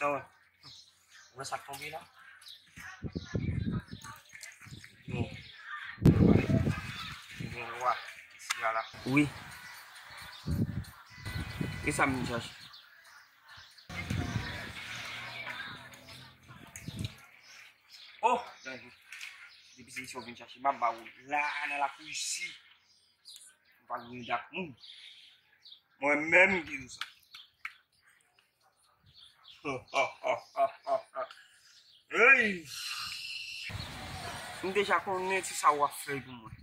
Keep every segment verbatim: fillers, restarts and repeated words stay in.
Ou wè sa k tonbe la? Yon lwa. Yon lwa isi a la. Wi. E sa m vin chache. Oh, danje. Depi se isi w vin chache, m ap ba ou la nan lakou isi. M pa gen dak moun. Mwen menm ki di sa. Hey! M deja konnen ti sa w ap fè pou mwen.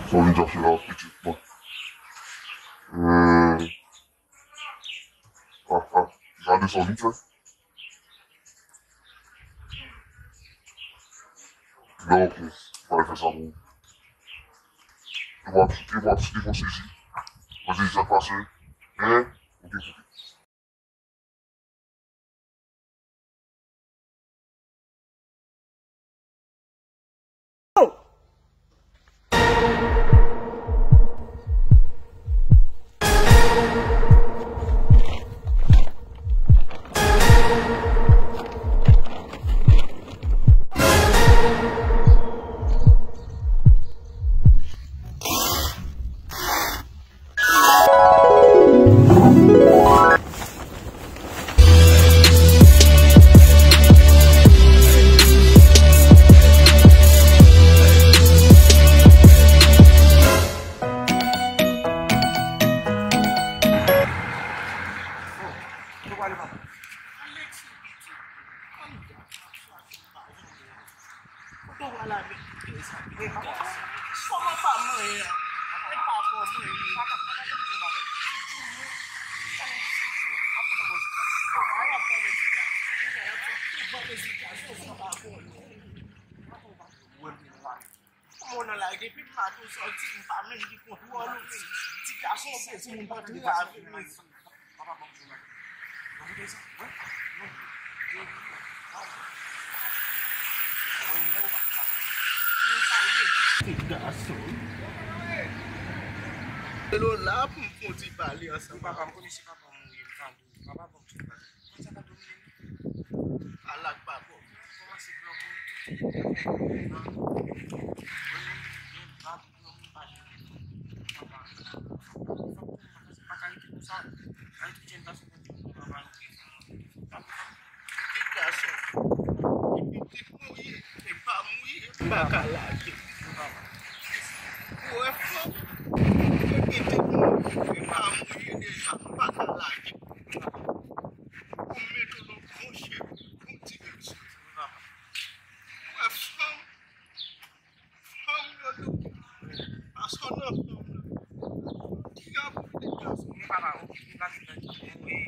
Sa w vin chache la, pitit mwen? Hmm. Ah, ah. Gade sa w vin fè. Non, ok. M pral fè sa pou ou. Li p ap, li p ap, li p ap sezi. Mwen sezi sa k pase. Hein? Ok, ok. Kote w pral ale kote sa? Kòman pa manyen an? E pa kò manyen. Kòman w nan lage depi maten w sòti, m pa menm gen kontwòl ou menm. Ti gason bezwen moun pa trave mezanmi. Papa ban m jwe bagay. Ou koute sa? Wi. Non. Ti gason. Hello la pou m fon ti pale ansanm. Papa, m konnen se papa m ou ye, m tande w. Papa ban m jwe bagay. Konn sa k ap domine m? Ala k pa bon. Kòmanse blan pou tout moun. Mwen menm, mwen pa Ti gason, e pitit mouye, e pa mouye, m pa ka lage. Ou wè fanm, e pitit mouye, e pa mouye deja, m pa ka lage. Ou mete w nan bon cheri, bon ti bebe. Ou wè fanm, Fanm yo, yo, paske w nan fanm nan. Ki jan pou w te gason? Men papa, okipe m, pa vin nan ki men, men,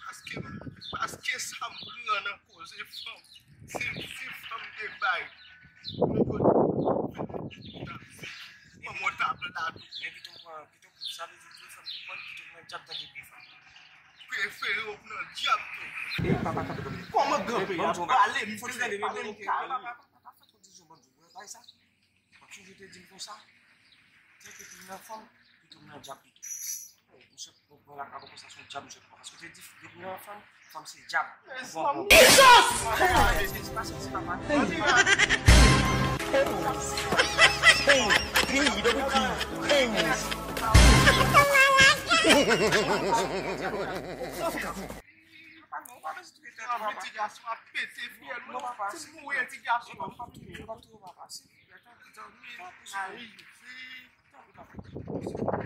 paske, paske sa m pran nan koze fanm. Se, se fanm te bay. Men kote, fanm w t ap la tou. Men pito m pran, pito m, sa vle di, pito fanm te pran, pito m nan djab tande pye fanm. Prefere w nan djab tou. Ey, papa, kanpe, kanpe. Kòman granpè a pale, m fè pale m kare. Papa, papa, fè kondijon ban m di w, bay sa. Ou sonje te di m konsa, tèt ou nan fanm, pito m nan djab pito. Misye pran lakay ou konsa, se yon djab misye pran. Paske ou te di, depi nan fanm, fanm se djab. Ou pran fanm. Jesus! Hey! Hey! Hey! Hey! Papa, non, ou pa bezwen touye tèt ou, papa. Ti gason ap pete fyèl, non, papa. Ti mouye ti gason. Non, papa, touye, papa, touye, papa. Tanpri, tanpri, tanpri, tanpri, tanpri, papa.